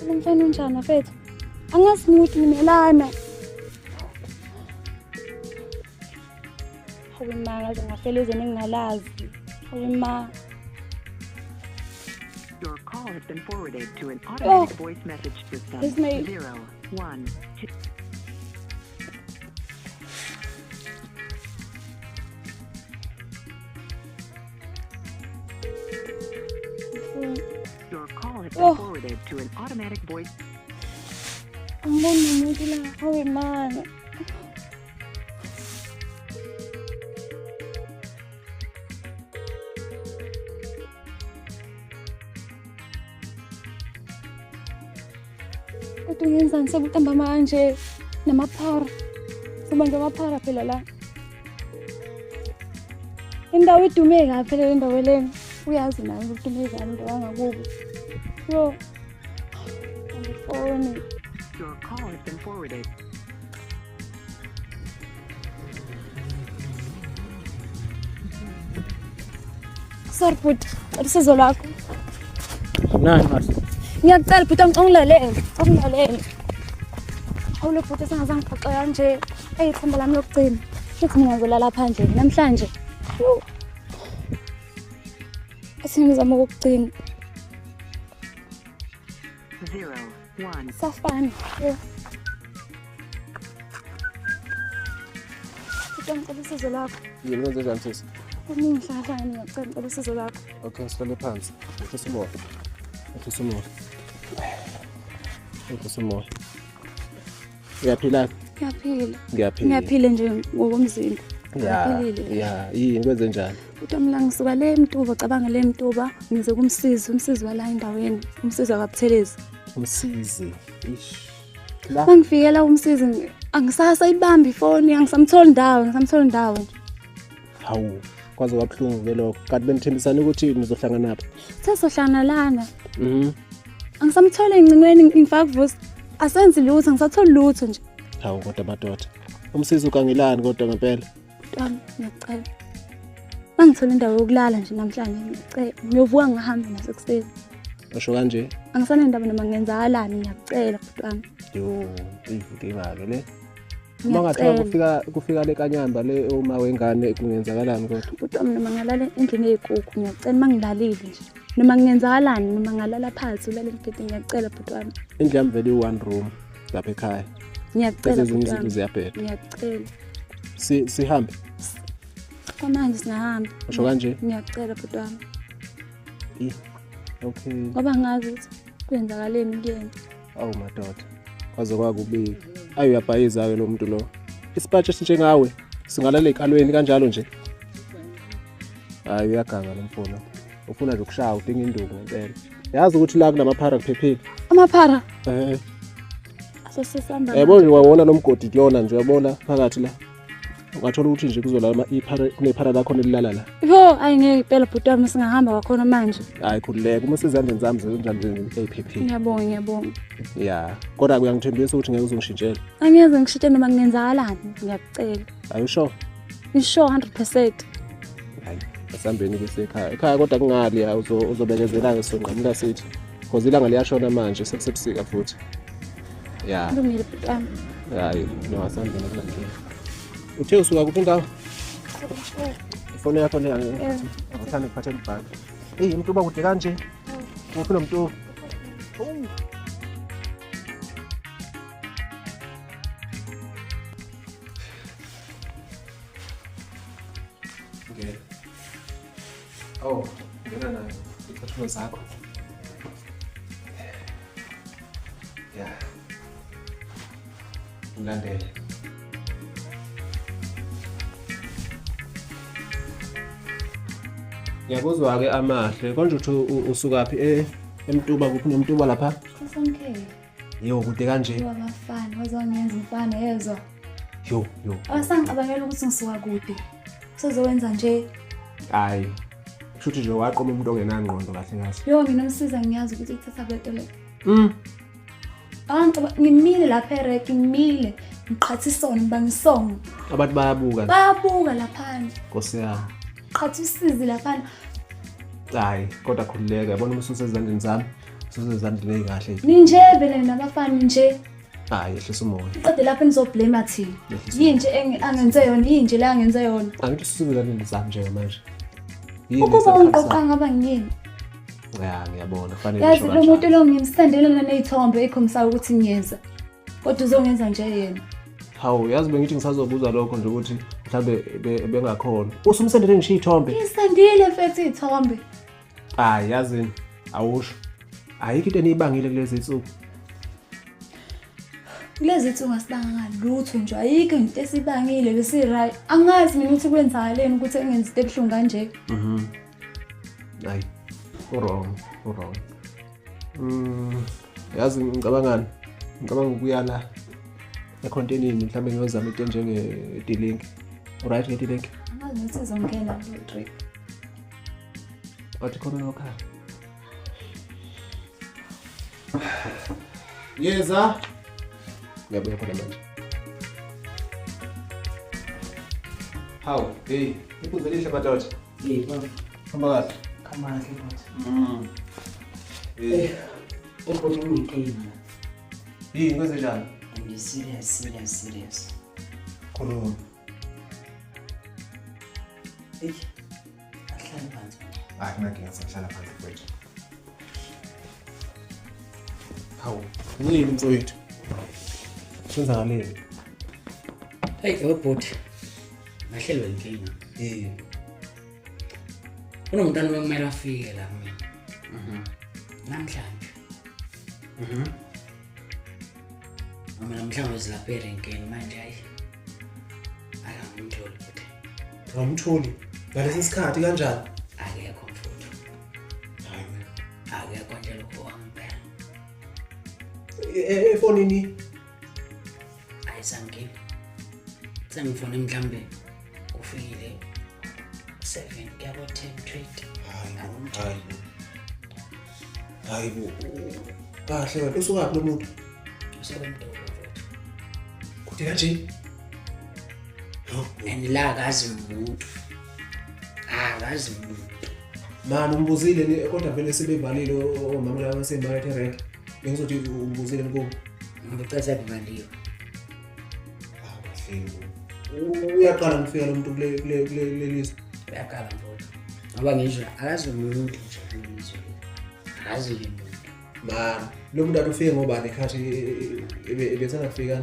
Lo mfana unjani bafethu? Angazi muntu mina lana. Hawu ma, ngaze ngafela ezweni engingalazi. Hawu ma. Your call has been forwarded to an Oh. automatic voice message system. This may- 0, 1, 2. Your call has been Oh. forwarded to an automatic voice. Angiboni nomuntu la. Hawu ma. Kodwa ngenzani sekuntambama kanje namaphara. Sobanjwa amaphara phela la. Indawo idume kabi phela le ndawo lena. Uyazi nawe ukuthi idume kabi indawo yangakubo. Yo. Angifoni. Your call has been forwarded. Sorry bhuti, cela usizo lwakho. Nani mase? Ngiyakucela bhuti wami, ungilalele, ungilalele. Hawu lo bhuti sengaze angiphoxe kanje. Eyi ithemba lami lokugcina. Futhi mina ngizolala phandle namhlanje. Yo. Athi ngizama ukugcina. 0, 1. Safana. Yo. Bhuti wami, ngicela usizo lwakho. Yini kwenze njani sisi? Kuningi hlangana ngiyacela ngicela usizo lwakho. Okay, sihlale phansi. Ehlisa umoya. Ehlisa umoya. Ehlisa umoya. Uyaphila? Ngiyaphila. Ngiyaphila. Ngiyaphila nje ngokomzimba. Ya, Ngiyaphilile. ya, yini kwenze njani? Bhuti wami la ngisuka le Mtuba, cabanga le Mtuba, ngize kumsizi, umsizi wala endaweni, umsizi wakwaButhelezi. Umsizi. Ish. La. Mangifikela umsizi angisasayibambi ifoni, angisamtholi ndawo, angisamtholi ndawo nje. Hawu, kwaze kwabuhlungu ke lokho. Kanti benithembisana ukuthi nizohlangana naphi? Sesohlangana lana. Angisamtholi engcingweni ngifaka kuvusa. Asenzi lutho, angisatholi lutho nje. Hawu kodwa madoda. Umsizi ukangelani kodwa ngempela? Bhuti wami ngiyacela. Mangithola indawo yokulala nje namhlanje ngiyacela. Ngiyovuka ngihambe nasekuseni. Usho kanje? Angisanendaba noma ngenzakalani ngiyakucela bhuti wami. Yo, inkinga ke le. Uma ngathiwa Ngiyacela. kufika le kanyamba le uma wengane kungenzakalani kodwa? Bhuti wami noma ngalala endlini ey'nkukhu ngiyacela uma ngilalile nje. Noma kungenzakalani noma ngalala phansi ulale embhedeni ngiyacela bhuti wami. Indlu yami vele i-one room lapha ekhaya. Ngiyacela Bese ezinye bhuti izinto wami. ziyabheda. Ngiyacela. Sihambe. Kwamanje singahamba. Usho kanje? Ngiyacela bhuti wami. Eh, okay. Ngoba ngazi ukuthi kwenzakaleni kuyena. Awu madoda. Kwaze kwakubi. Ayi uyabhayiza ke lo muntu lo. Isipatshe esinjengawe singalala ekalweni kanjalo nje. Hayi uyaganga lo mfo lo. Ufuna nje ukushaya udinga induku ngempela. Yazi ukuthi la kulamaphara kuphephile. Amaphara Eh. asesesihamba. Yabo nje wawona lo mgodi kuyona nje uyabona phakathi la. Ungathola ukuthi nje kuzolala iphara kunephara lakho nelilala la. Yho, ayi ngeke impela bhuti wami singahamba kwakhona manje. Hayi khululeka uma usezandleni zami zenjani nje eyiphephile. Ngiyabonga, ngiyabonga. Ya, kodwa uyangithembisa ukuthi ngeke uzongishintshela. Angeze ngishintshe noma kungenzakalani, ngiyakucela. Are you sure? Ngisho 100%. Hayi, asihambeni bese ekhaya. Ekhaya kodwa kungali ya uzobekezela-ke sizonqamula sithi. Because ilanga liyashona manje sekusebusika futhi. Ya, Kulungile bhuti wami. hayi, no asihambeni kunankinga. Uthe usuka kuphi indawo? Ifoni yakho le angithanda ukuphathela ibhanki. Eyi, uMtuba kude kanje. Kuphi noMtuba? Oh. Ngena. Oh, ngena nayo. Icathulo zakho. Ya. Ngilandele. Ngiyakuzwa-ke amahle. Konje uthi usukaphi eMtuba kuphi noMtuba lapha? Sesamkele. Yo, kude kanje. Abafana, bazongenza umfana yezwa. Yo, yo. Abasangicabangela ukuthi ngisuka kude. Sezowenza nje. Hayi. Kusho ukuthi nje waqoma umuntu ongenangqondo kahle kahle. Yo, mina umsiza ngiyazi ukuthi ithatha lento le. Ngimile lapha erek, ngimile. Ngiqhatha isona, ngibangisongo. Abantu bayabuka. Bayabuka laphana. Nkosi yami. Qhatha usizi laphana. Hayi, kodwa khululeka, yabona uma ususezandleni zami. Usezandleni ey'kahle. Ninje vele nabafana nje. Hayi, yehlisa umoya. Qede lapho nizoblame thina. Yinje angenze yona, yinje la angenze yona. Angithi usuzezandleni zami nje manje. Yini Ukuba esakhasayo? ungiqoqa ngaba ngiyini? Ya, ngiyabona kufanele Yazi ngisho lo muntu kanjalo. lo ngimsendela naney'thombe ekhombisayo ukuthi ngiyeza. Kodwa uzongenza nje yena. Hawu, yazi bengithi ngisazobuza lokho nje ukuthi mhlambe bengakhona. Usumsendele ngisho iy'thombe. Ngisendile mfethu iy'thombe. Hayi, yazini, awusho. Ayikho into eniyibangile kulezi nsuku. Kulezi nsuku asibanga ngalutho nje, ayikho into esibangile besi-right. Angazi mina ukuthi kwenzakaleni ukuthi engenzi into ebuhlungu kanje. Hayi, u-wrong, u-wrong. Yazi ngicabangani? Ngicabanga ukuya la ekhontenini mhlawumbe ngiyozama into enjenge-D-Link. Alright nge-D-Link? Angazi ukuthi izongena kulo trip. Wathi khona lokha. Yeza. Ngiyabuya khona manje. Hawu, hey, iphuzu elihle madoda. Hey, baba. Hamba kahle. Khamba kahle baba. Hey, Ubhuti unginkinga. yini kwenze njani? And serious, serious, serious. Khuluma. Hey. Ahlale phansi. Hayi, kunankinga sengihlala phansi mfowethu. Hawu, yini mfowethu? Kwenzakaleni? Hey, ubhuti. Ngahlelwe inkinga. Yini? Kunomntwana obekumele afike la kumina. Namhlanje. Noma namhlanje uzilapha erenkeni manje hayi. Akangimtholi bhuti. Awumtholi. Ngalesi sikhathi kanjani? Akekho mfowethu. Hayi wena. Akekho nje lokho wangempela. Efonini? Ayisangeni. Sengifone mhlambe kufikile 7 kuya ko 10 20. Hayi. Hayi bo. Kahle wena usukaphi lo muntu? Usekwemdoko mfowethu. Kude kanje. Yo, And la akazi umuntu. Akazi umuntu. Mani umbuzile ni kodwa vele sebevalile omama laba basemakethe erenke. Bengizothi umbuzile kubo. Ngicela sekuvaliwe. Hawu kahle bo. Uyaqala ngifika lo muntu kule kule kule lelizwe. Uyaqala mfowethu. Ngoba ngisho akazi umuntu nje kulelizwe. Akazi nje umuntu. Mani lo muntu ufike ngobani ekhathi ebesangafika.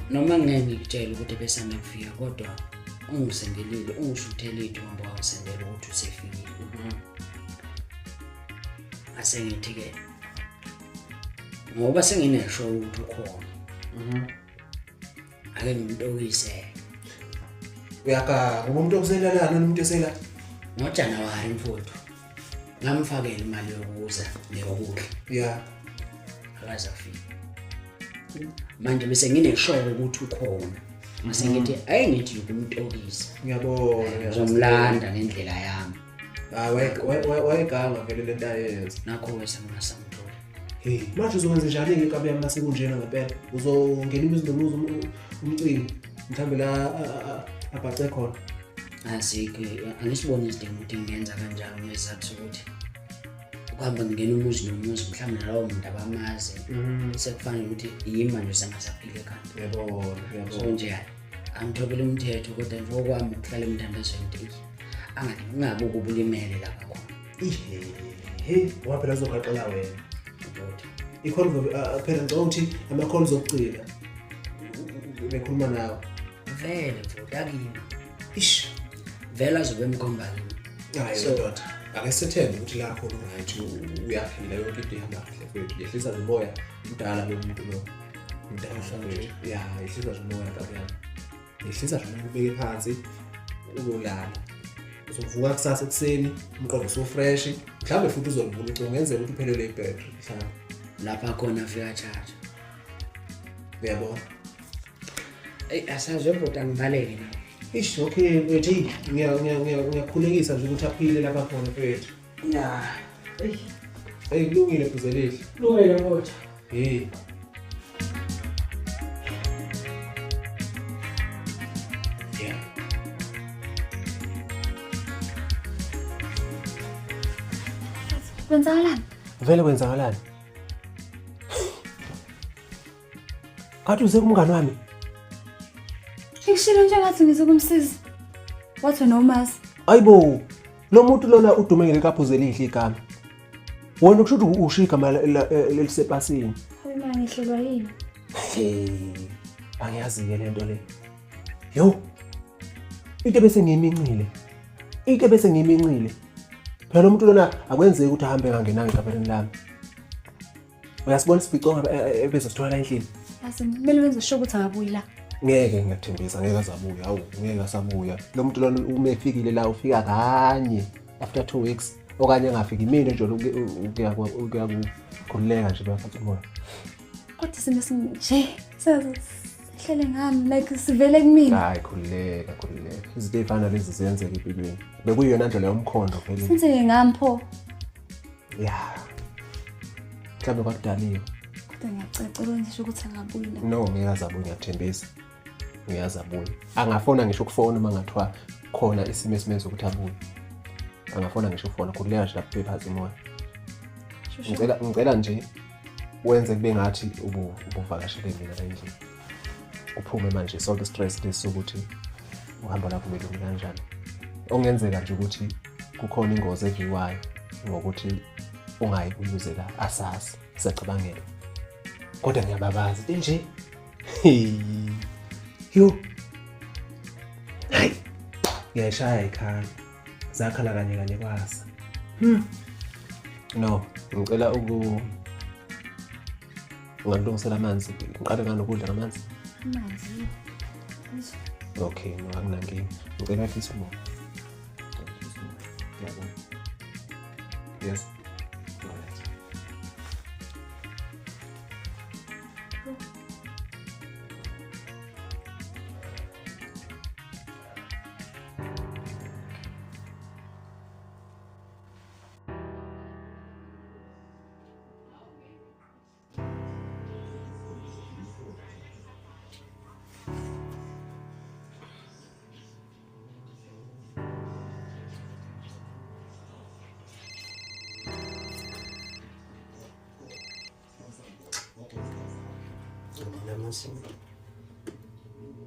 Noma ngeke ngikutshele ukuthi besanda kufika kodwa ungisendelile, ungishuthele iy'thombe wangisendela ukuthi usefikile. Ngase ngithi-ke ngoba senginesho ukuthi ukhona. Ake ngimtokise. Uyaganga umuntu okuselalana nomuntu esela. NgoJanuwari mfowethu ngamfakela imali yokuza neyokudla. Yeah. Akaze afike. Manje bese nginesho ukuthi ukhona. Ngase ngithi ake ngithi ukumtokisa. Ngiyabona. Ngizomlanda ngendlela yami. Hayi wayeganga vele lento ayenza. Nakho-ke sengingasamtholi. Hey, manje uzokwenza njani-ke inkabi yami masekunjena ngempela? Uzongena imizi nomuzi umcimbi mhlawumbe la abhace khona. Azikho, angisiboni isidingo ukuthi ngingenza kanjalo ngesizathu sokuthi ukuhamba ngingena umuzi nomuzi mhlawumbe nalowo muntu abamazi. Sekufanele ukuthi yimi manje sengasaphile ekhanda. Ngiyabona, ngiyabona. So nje angithobele umthetho kodwa nje okwami ukuhlala emthandazweni ukuthi angathi kungabe ukuba ulimele lapha khona. Ihe, ngoba phela uzogaqela wena. Ubhuti. I-call phela ngicabanga ukuthi ama-calls okugcina bekhuluma nawe. Vele mfowethu akimi. Ish. Vele azobe emkhomba kimi. Hayi ndoda. Ake sithembe ukuthi la khona u-right uyaphila yonke into ihamba kahle mfowethu. Yehlisa nje umoya mdala lo muntu lo. Mdala mfowethu. Ya, yehlisa nje umoya nkabi yami. Yehlisa nje umoya ubeke phansi uyolala. Uzovuka kusasa ekuseni umqondo usu-fresh. Mhlawumbe futhi uzolivula ucingo kungenzeka ukuthi uphelelwe ibhetri mhlawumbe. Lapha khona afika charge. Uyabona? Eyi asazi bhuti angibaleke na. Ish, okay mfethu, eyi ngiyakhulekisa nje ukuthi aphile lapha khona mfethu. Ya. Eyi. Eyi kulungile Bhuzelihle. Kulungile mfowethu. Hey. Yeah. Kwenzakalani? Vele kwenzakalani? Kathi uze kumngani wami. Ngishilo nje ngathi ngizokumsiza. Wathi nomazi. Ayibo, lo muntu lona udume ngelikaphuze elihle igama. Wena kusho ukuthi usho igama lelisepasini. Hayi mina ngihlelwa yini? Hey, angiyazi-ke le nto le. Yo, into bese ngiyimincile. Into bese ngiyimincile. Phela lo muntu lona akwenzeki ukuthi ahambe engangenanga ekamereni lami. Uyasibona isibhicongo ebezosithola la endlini? Yazi kumele wenze sure ukuthi akabuyi la. Ngeke ngiyakuthembisa ngeke azabuya. Hawu, ngeke asabuya. Lo muntu lona uma efikile la ufika kanye after 2 weeks okanye engafiki mina nje ukuya kukhululeka nje baphatha umoya. Kodwa isimo esinje sehlele ngami like sivele kumina. Hayi khululeka khululeka. Izinto ey'fana nalezi ziyenzeka empilweni. Bekuyiyona ndlela yomkhondo vele. Senzeke ngami pho. Ya. Mhlawumbe kwakudaliwe. Kodwa ngiyacela wenze sure ukuthi akabuyi la. No, ngeke azabuye ngiyakuthembisa. Ngeke azabuye. Angafona ngisho ukufona uma ngathiwa khona isimo esimenza ukuthi abuye. Angafona ngisho ukufona, khululeka nje lapho phansi umoya. Ngicela nje wenze kube ngathi ubuvakashele mina la endlini. Uphume manje sonke stress lesi sokuthi uhambo lakho belumi kanjani. Okungenzeka nje ukuthi kukhona ingozi eviwayo ngokuthi ungayi kuyuze la asazi siyacabangela. Kodwa ngiyababaza into nje. Yo. Hayi. Ngiyayishaya ikhala. Zakhala kanye kanye kwasa. No, ngicela uku ungalungisela amanzi, ngiqale nganokudla ngamanzi. Amanzi. Okay, no anginankinga. Ngicela wehlise umoya. Ngiyabonga. Yes. All right.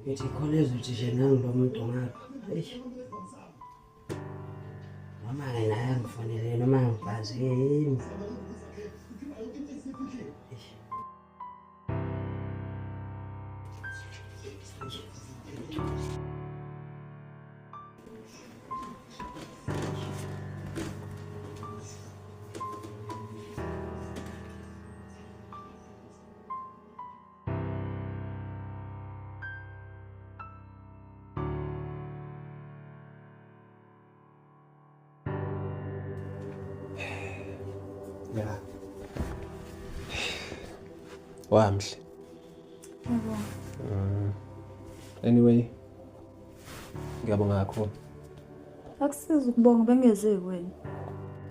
Ngithi khona ezothi nje nangu lo muntu ngapha. Eish. Noma-ke naye angifonele noma angibhazi yini. Eish. Yeah. Wamhle. Ngiyabonga. Anyway, ngiyabonga kakhulu. Akusizi ukubonga bengeze wena.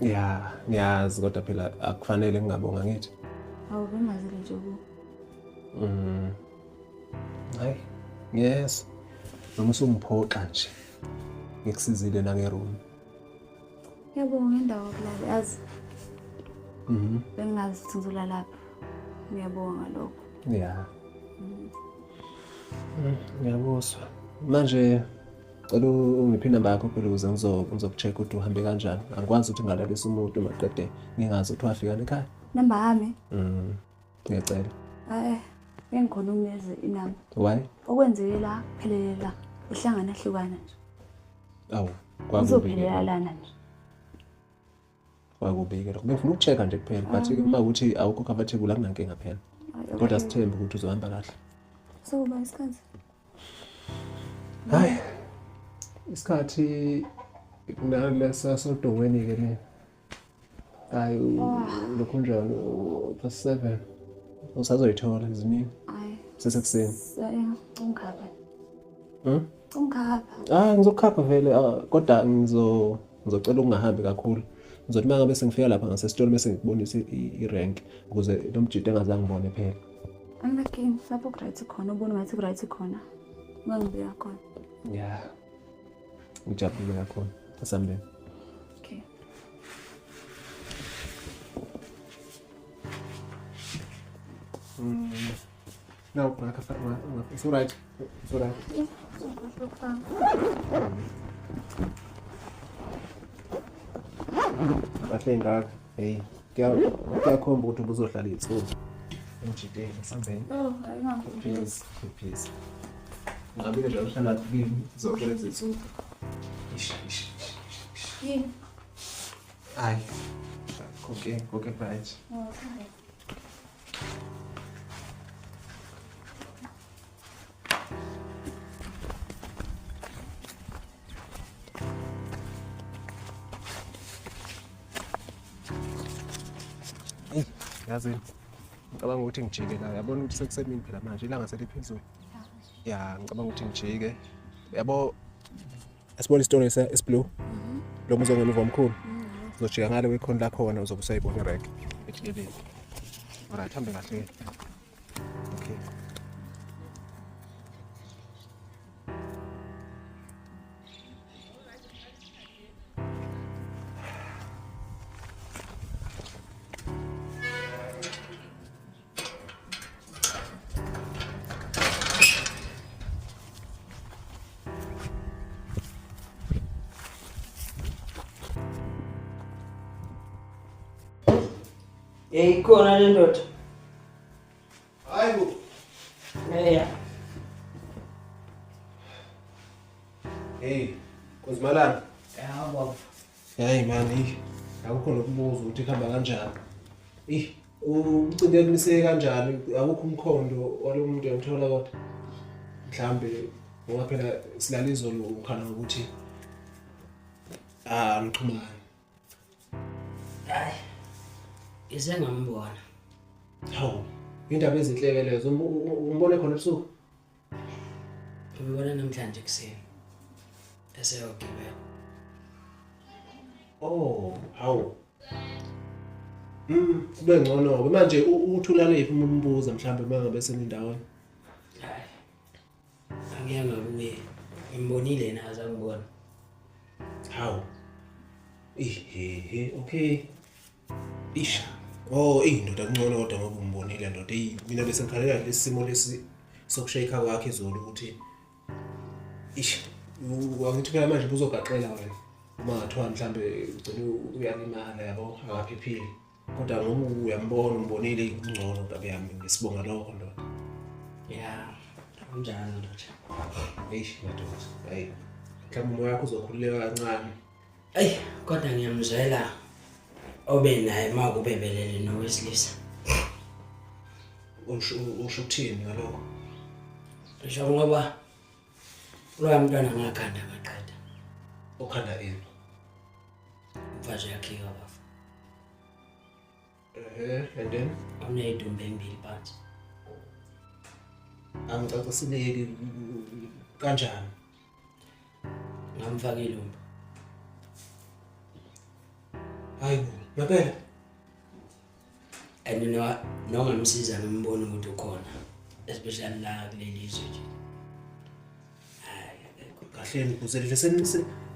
Yeah, ngiyazi kodwa phela akufanele ngingabonga ngithi. Awu bengazile nje ku. Hayi, yes. Noma usungiphoxa nje. Ngikusizile nangeroom. Ngiyabonga ngendawo yokulala yazi. Bengingazi ukuthi ngizolala lapha. Ngiyabonga ngalokho. Yeah. Ngiyabuzwa. Manje cela ungiphe inamba yakho phela ukuze ngizoku-check ukuthi uhambe kanjani. Angikwazi ukuthi ngingalalisa umuntu maqede ngingazi ukuthi wafika ekhaya. Namba yami? Ngiyacela. Hayi, ngikhona ukunikeza inamba. Why? Okwenzeke la kuphelele la. Ihlangana hlukana nje. Awu, Kuzophelela lana nje. Kwakubike lokho. Bengifuna ukucheck-a nje kuphela, but uma ukuthi awukho comfortable akunankinga phela. Kodwa sithembe ukuthi uzohamba kahle. Sokuba isikhathi. Hayi. Isikhathi nalesa sodongweni ke mina. Hayi, lokhu njani past 7. Usazoyithola iziningi. Hayi. Sesekuseni. Ungikhapha. Hmm? Ungikhapha. Ah, ngizokukhapha vele kodwa ngizocela ukungahambi kakhulu. Ngizothi uma ngabe sengifika lapha ngasesitolo bese ngikubonisa i-rank ukuze lo mjito engazange ngibone phela. Anginankinga lapho ku-right khona ubona ngathi ku-right khona. Ungangibeka khona. Yeah. Ngijabule kakhulu. Asambeni. Okay. No, it's all right. It's all right. Kahle ngaka. Hey, kuyakhomba ukuthi ubuzohlala iy'nsuku. Ngijike sambeni. Oh, ayingaho. Please, please. Ngabile nje uhlala kimi zonke lezi zinsuku. Ish, ish, ish, ish. Yini? Hayi. Konke, konke right. Oh, sorry. Eyi, yazi ngicabanga ukuthi ngijike la. Yabona ukuthi sekusemini phela manje, ilanga seliphezulu. Ya, ngicabanga ukuthi ngijike. Yabo, asibona isitolo esiblue. Lo muzi ongemuva omkhulu. Uzojika ngale kwekhona lakhona uzobe usayibona irek. Ejikeleni. Alright, hambe kahle. Okay. Hey, ikhona le ndoda. Hayi bo. Eya. Hey, Nkozimalanga. Ya baba. Hayi man, eh. Akukho nokubuza ukuthi kuhamba kanjani. Eh, umcimbi ekumise kanjani? Akukho umkhondo walo muntu engithola kodwa. Mhlambe ngoba phela silala izolo ukhala ngokuthi ah ngixhumana. Hayi. Ize ngambona. Hawu, indaba ezinhle ke lezo. Umbone khona ebusuku? Ngibona namhlanje ekuseni. Eseyogibela. Oh, hawu. Kube ngcono-ke manje uthulale phi uma umbuza mhlambe uma ngabe senindawonye? Hayi. Angiyanga kuye. Ngimbonile yena azangibona. Hawu. Ihe, okay. Ish. Oh, eyi ndoda kungcono kodwa ngoba umbonile ndoda. Eyi mina bese ngikhalela lesi simo lesi sokushayikha kwakhe izolo ukuthi ish, angithi phela manje ubuzogaqela wena. Uma ngathiwa mhlambe ugcine uyalimala yabo, akaphephile. Kodwa ngoba uyambona umbonile kungcono nkabi yami ngisibonga lokho ndoda. Ya, kunjalo ndoda. Eish madoda, hayi. Mhlawumbe umoya wakho uzokhululeka kancane. Eyi, kodwa ngiyamzwela obe naye uma kube belele nowesilisa. Usho ukuthini ngalokho? Ngisho ngoba loya mntwana ngakhanda ngaqeda. Ukhanda ini? Umfazi uyakhika bafa. And then? Uney'dumbe embili phansi. Angicaciseleki kanjani? Ngamfaka ilumbo. Hayi bo, ngempela? And nongamsiza ngimbone ukuthi ukhona, especially la kuleli zwe nje. Hayi, akekho. Kahle ngibuzele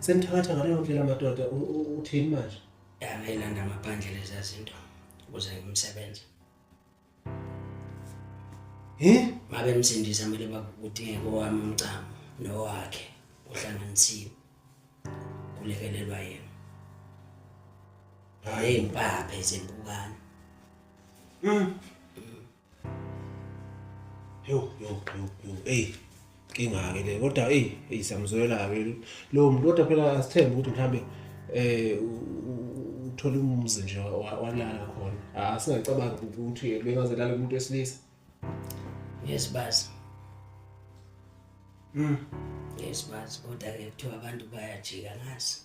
senithakatha ngaleyo ndlela madoda, uthini manje? Ya, ngayilanda ngaphandle leza zinto ukuze ngimsebenze. He? Mabe msindisa kumele bakudingeke owami umcamo nowakhe uhlanganisiwe. Kulekelelwa yena. Hayi impaphe zempukane. Yo yo yo yo. Ey, inkinga ke le kodwa ey, ey siyamzwela ke lo muntu kodwa phela asithembe ukuthi mhlambe uthola umuzi nje walala khona. Asingacabangi ukuthi bengazelala umuntu wesilisa. Ngiyesibazi. Ngiyesibazi kodwa ke kuthiwa abantu bayajika ngazi.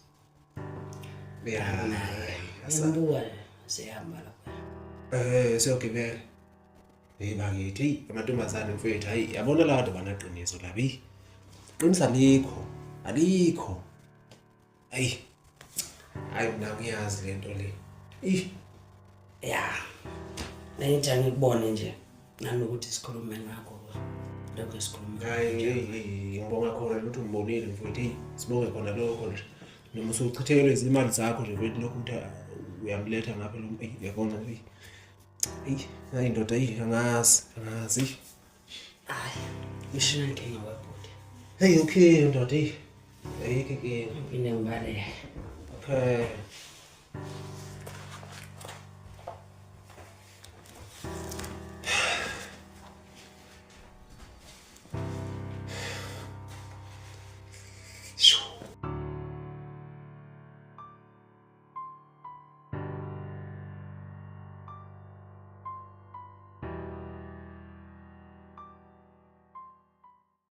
Yeah. Ngibuka sehamba lapha. Siyogibela. Hey bakithi, hey amantombazane mfethu, hayi yabona la bantu banaqiniso labi. Qinisa alikho, alikho. Hayi. Hayi mina ngiyazi lento le. Ih. Ya. Ngithi ngikubone nje nanokuthi sikhulume ngakho lokho esikhuluma. Hayi ngibonga khona ukuthi umbonile mfethu. Hey sibonge khona lokho nje. Noma usuchithekelwe izimali zakho nje mfethu lokho ukuthi uyamletha ngapha lo uyabona. Eyi, hayi ndoda, eyi angazi, angazi. Hayi, ngisho inkinga webhuti. Hey, okay ndoda, eyi. Ayikho inkinga. Ngiphinde ngibaleke. Okay.